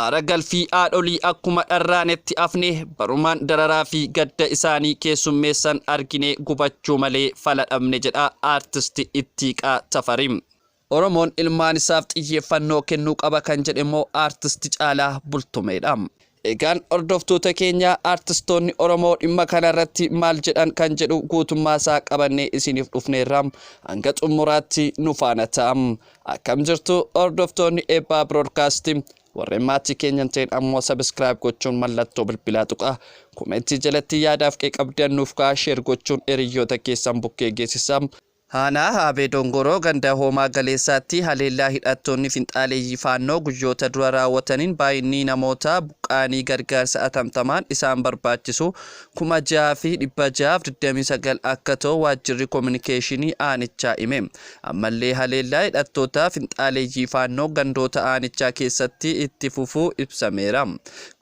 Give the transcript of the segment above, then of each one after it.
Aara galfii haadholii akkuma dharraanetti afne, barumaan dararaa fi gadda isaanii keessummeessan arginee gubachuu malee fala dhabne jedha Aartisti Ittiiqaa Tafarii. Oromoon ilmaan isaaf xiyyeeffannoo kennuu qaba kan jedhe immoo Aartisti Caalaa Bultumeedha. Egaan hordoftoota keenya, aartistoonni Oromoo dhimma kana irratti maal jedhan kan jedhu guutummaa isaa qabannee isiniif dhufneerra. Hanga xumuraatti nu faana ta'a. Akkam jirtu hordoftoonni Eebbaa Broadcast? Warreen maatii keenya hin ta'in ammoo subscribe gochuun mallattoo bilbilaa tuqaa. Komentii jalatti yaadaaf qeeqa qabdan nuuf kaa'aa, share gochuun hiriyyoota keessan bukkee geessisaa. Aanaa Aabee Dongoroo ganda Hoomaa Galeessaatti haleellaa hidhattoonni finxaaleeyyii Faannoo guyyoota dura raawwataniin baay'innii namoota buqqa'anii gargaarsa atamtamaan isaan barbaachisu 6,629 akka ta'u Waajjirri Kominikeeshinii aanichaa hime. Ammallee haleellaa hidhattoota finxaaleeyyii Faannoo gandoota aanichaa keessatti itti fufuu ibsameera.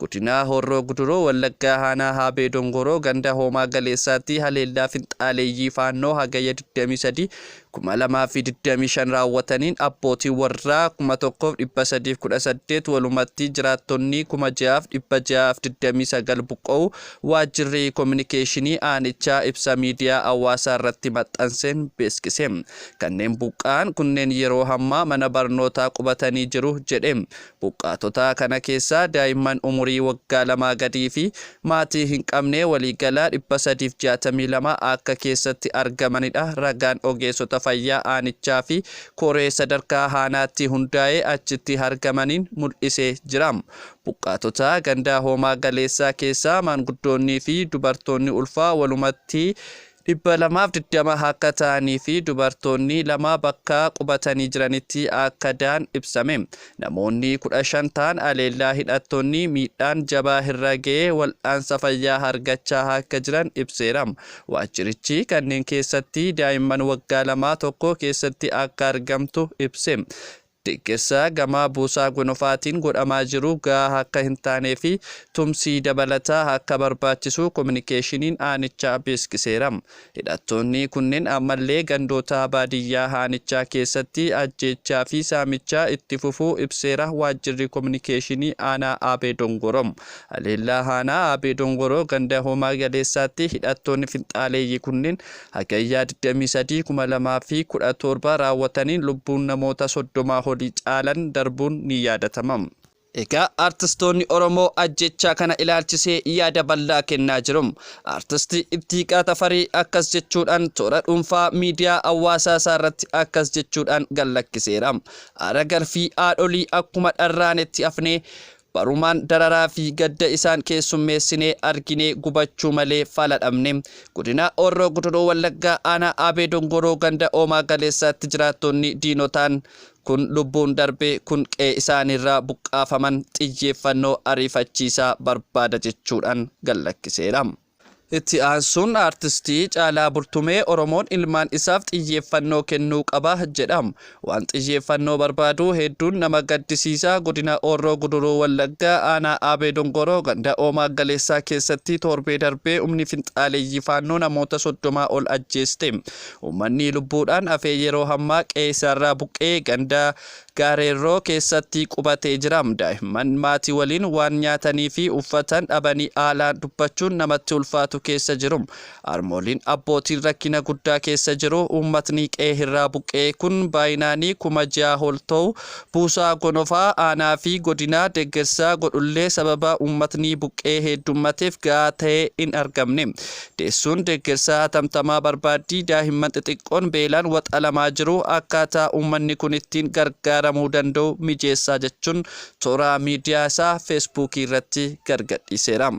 Godina Horroo Guduruu Wallaggaa Aanaa Aabee Dongoroo ganda Hoomaa Galeessaatti haleellaa finxaaleeyyii Faannoo Hagayya 23, 2025 raawwataniin abbootiin warraa 1,318 walumatti jiraattonni 6,629 buqqa'uu Waajjirri Kominikeeshinii aanichaa ibsa miidiyaa hawaasaa irratti maxxanseen beeskise. Kanneen buqqa'an kunneen yeroo ammaa mana barnootaa qubatanii jiru jedhe. Buqqaatota kana keessaa daa'imman umurii waggaa lamaa gadii fi maatii hin qabne waliigala 362 akka keessatti argamanidha ragaan ogeessota fayyaa aanichaa fi koree sadarkaa aanaatti hundaa'ee achitti argamaniin mul'isee jira. Buqqaatota ganda Hoomaa Galeessaa keessaa maanguddoonnii fi dubartoonni ulfaa walumatti 220 akka ta'anii fi dubartoonni 2 bakka qubatanii jiranitti akka da'an ibsame. Namoonni 15 ta'an haleellaa hidhattoonni miidhaan jabaa irra ga'ee wal'aansa fayyaa argachaa akka jiran ibseera. Waajjirichi kanneen keessatti daa'imman waggaa lamaa tokko keessatti akka argamtu ibse. Deggersa gama Buusaa Gonofaatiin godhamaa jiru gahaa akka hin taanee fi tumsi dabalataa akka barbaachisu kominikeeshiniin aanichaa beeskiseera. Hidhattoonni kunneen ammallee gandoota baadiyyaa aanichaa keessatti ajjeechaa fi saamichaa itti fufuu ibseera waajjirri kominikeeshinii aanaa Aabee Dongoroo. Haleellaa aanaa Aabee Dongoroo ganda Homaa Galeessaatti hidhattoonni finxaaleeyyii kunneen Hagayya 23, 2017 raawwataniin lubbuun namoota 30 olii caalan darbuun ni yaadatama. Egaa Artistoonni Oromoo ajjeechaa kana ilaalchisee yaada bal'aa kennaa jiru. Artisti Ittiiqaa Tafarii akkas jechuudhaan toora dhuunfaa miidiyaa hawaasaa isaa irratti akkas jechuudhaan gad lakkiseera. Aara galfii haadholii akkuma dharraanetti hafnee Barumaan dararaa fi gadda isaan keessummeessinee arginee gubachuu malee fala dhabne. Godina Horroo Guduruu Wallaggaa Aanaa Aabee Dongoroo ganda Oomaa Galeessaatti jiraattonni diinotaan kun lubbuun darbe kun qe'ee isaaniirraa buqqaafaman xiyyeeffannoo ariifachiisaa barbaada jechuudhaan gad lakkiseera. Itti aansuun Aartistii Caalaa Bultumee Oromoon ilmaan isaaf xiyyeeffannoo kennuu qaba jedha. Waan xiyyeeffannoo barbaadu hedduun nama gaddisiisa. Godina Horroo Guduruu Wallaggaa Aanaa Aabee Dongoroo ganda Oomaa Galeessaa keessatti torbee darbee humni finxaaleeyyii Faannoo namoota 30 ol ajjeeste. Uummanni lubbuudhaan hafee yeroo ammaa qe'ee isaarraa buqqa'ee ganda Gaareerroo keessatti qubatee jira. Daa'imman maatii waliin waan nyaatanii fi uffatan dhabanii haalaan dubbachuun namatti ulfaatu keessa jiru. Harmooliin, abbootiin rakkina guddaa keessa jiru. Uummatni qe'ee irraa buqqa'e kun baay'inaanii 6,000 ol ta'u. Buusaa Gonofaa aanaa fi godinaa deggersa godhullee sababa uummatni buqqa'ee heddummateef ga'aa ta'ee hin argamne. Deessuun deggersa hatamtamaa barbaaddi. Daa'imman xixiqqoon beelaan waxalamaa jiru. Akkaataa uummanni kun ittiin gargaaramuu danda'u mijeessaa jechuun toora miidiyaa isaa Feesbuukii irratti gad gadhiiseera.